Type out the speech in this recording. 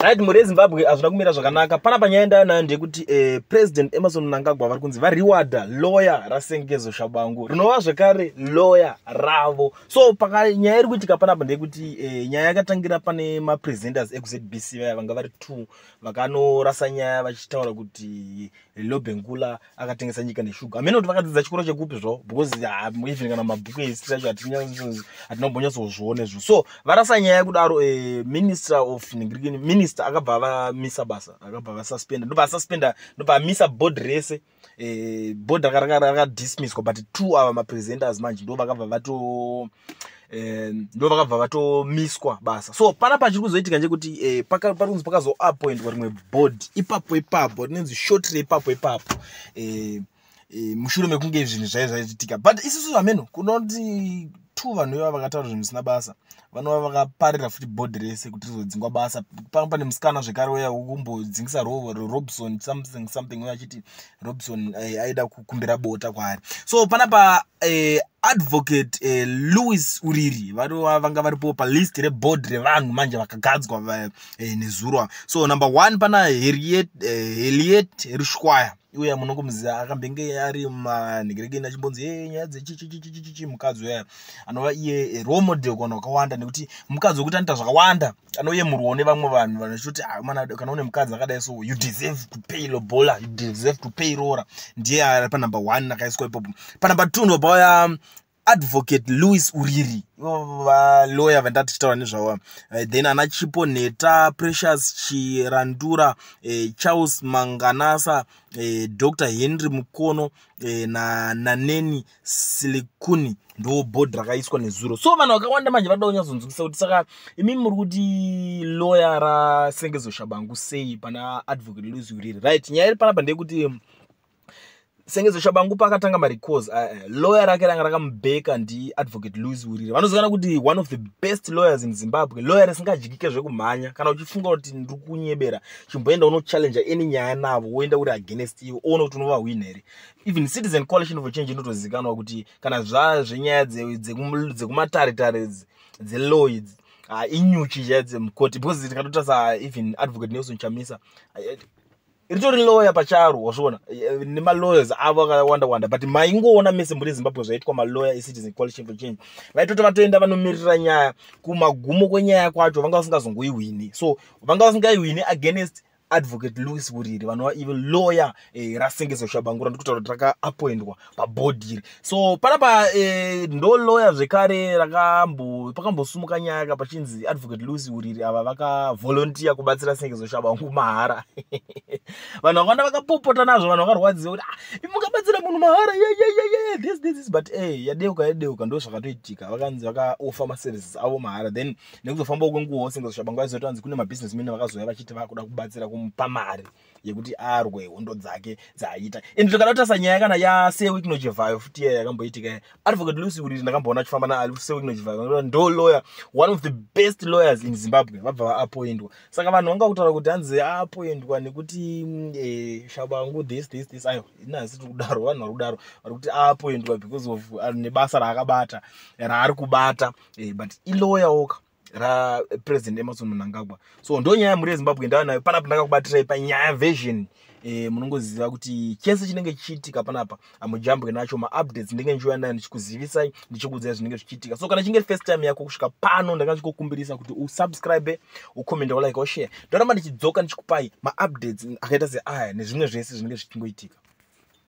Right, mhuri yeZimbabwe, hazvina kumira zvakanaka panapa. Nyaya ndayo nayo ndeyekuti President Emmerson Mnangagwa vari kunzi varewarda lawyer raSengezo Shabangu, rinova zvekare lawyer ravo. So paka nyaya iri kuitika panapa ndeyekuti nyaya yakatangira pane mapresenters ekuZBC vaya vanga vari two, vakanorasa nyaya vachitaura kuti Lobengula akatengesa nyika neshuga. Hamene kuti vakadzidza chikoro chekupi zvavo, because even kana mabhuku ehistory acho hatina kumbonyatsozviona izvo. So varasa nyaya yekudaro, minister of ningirikini, minister akabva vamisa basa, akabva vasuspenda, ndobva asuspenda, ndobva amisa board rese. Board rakadismisswa, but two ava mapresenters manje ndo vakabva vatomiswa basa. So panapa chiri kuzoitika ndechekuti pari kunzi pakazoappointwa rimwe board ipapo ipapo, rinonzi shortly ipapo ipapo, mushure mekunge zvinhu zvai zvaitika. But isusu hameno kunoti two vanhu ivava vakataura zvinhu zvisina basa, vanova vakaparira futi board rese kuti rizodzingwa basa. Panga pane musikana zvekare uya wekumbodzingisa Robson something something uya, achiti Robson aida kukumbira bota kwaari. So panapa Advocate Lewis Uriri vanova vanga varipo palist reboard revanhu manje vakagadzwa nezuro. So number one pana Heliet Rushwaya, uya munongomuziva, akambenge ari manhegerekeni achimbonzi e nyaya dzechichichichichi. Mukadzi uya anova iye role model kuvanhu vakawanda, nekuti mukadzi wekuti anoita zvakawanda, anoyemurwawo nevamwe vanhu vanachitoti, "Ah, mana, kana une mukadzi akadai, so you deserve to pay lobola, you deserve to pay roora." Ndiye ari panumber one akaiswa ipopo. Panumber two ndopauya Advocate Lewis Uriri, ivo valawyer vandati tichitaura nezvavo. Then ana Chipo Nheta, Precious Chirandura, Charles Manganasa, Dr Henry Mukono naNaneni Silikuni. Ndo board rakaiswa nezuro. So vanhu vakawanda manje vanoda kunyatsonzwisisa kuti saka imi muri kuti lawyer raSengezo Shabangu sei pana Advocate Lewis Uriri? Right, nyaya iri panapa ndeyekuti Sengezo Shabangu paakatanga marecalls, lawyer rake ranga rakamubheka ndiAdvocate Lewis Uriri, vanozivikana kuti one of the best lawyers in Zimbabwe, lawyer risingadyike zvekumhanya. Kana uchifunga kuti ndiri kunyebera, chimboenda unochallenja any nyaya navo, woenda uri against ivo, oona kuti unovahwina here. Even Citizen Coalition for Change inotozivikanwa kuti kana zvazvenyaya dzekumatare dzelaw idzi, inyuchi chaidzo dzemukoti, because tikatotarisa even Advocate Nelson Chamisa ritori lawyer pacharo, wazviona, nemalawyers avo akawanda wanda. But maingoona mese muri Zimbabwe zvaitwa malawyer eCitizen Coalition for Change, vaitoti vatoenda vanomirira nyaya kumagumo kwenyaya kwacho, vanga vasingazongoihwini. So vanga vasingaihwini against Advocate Lewis Uriri, vanova ivo lawyer raSengezo Shabangu randiri kutaura kuti rakaappointwa paboard iri. So panapa ndo lawyer zvekare pakambosumuka nyaya ka pachinzi Advocate Lewis Uriri ava vakavolunteer kubatsira Sengezo Shabangu mahara. Vanhu vakawanda vakapopota nazvo, vanhu vakarwadziwa kuti, "Ah, mungabatsira munhu mahara?" Ye this this this, but yadeuka yadeuka, ndo zvakatoitika. Vakanzi vakaoffer maservices avo mahara. Then nekuzofambawo kwenguvawo, Sengezo Shabangu aizoita vanzi kune mabusinessmen vakazouya vachiti vakuda kubatsira kumupa mari yekuti arwe hondo dzake dzaaita. And tikada kutarisa nyaya kana yaSir Wicknell Chivayo futi iya yakamboitika, Advocate Lewis Uriri ndakamboona achifamba naSir Wicknell Chivayo. Ndo lawyer, one of the best lawyers in Zimbabwe, vabva vaappointwa. Saka vanhu vanga kutaura kuti hanzi aappointwa nekuti Shabangu this this this. Aiwa, inasi tiri kudaro, vanhu vari kudaro vari kuti aappointwa because of nebasa raakabata, raari kubata, but ilawyer woka raPresident Emmerson Mnangagwa. So ndo nyaya mhuri yeZimbabwe ndava nayo panapa. Ndakakubatirai panyaya version. Munongoziva kuti chese chinenge chichiitika panapa hamujambwe nacho. Maupdates ndinenge ndichiuya nayo, ndichikuzivisai, ndichikuudzai zvinenge zvichiitika. So kana chinge first time yako kusvika pano, ndakachikukumbirisa kuti usubscribe, ucommente, ulike, ushare. Ndoramba ndichidzoka ndichikupai maupdates akaita seaya nezvimwe zvese zvinenge zvichingoitika.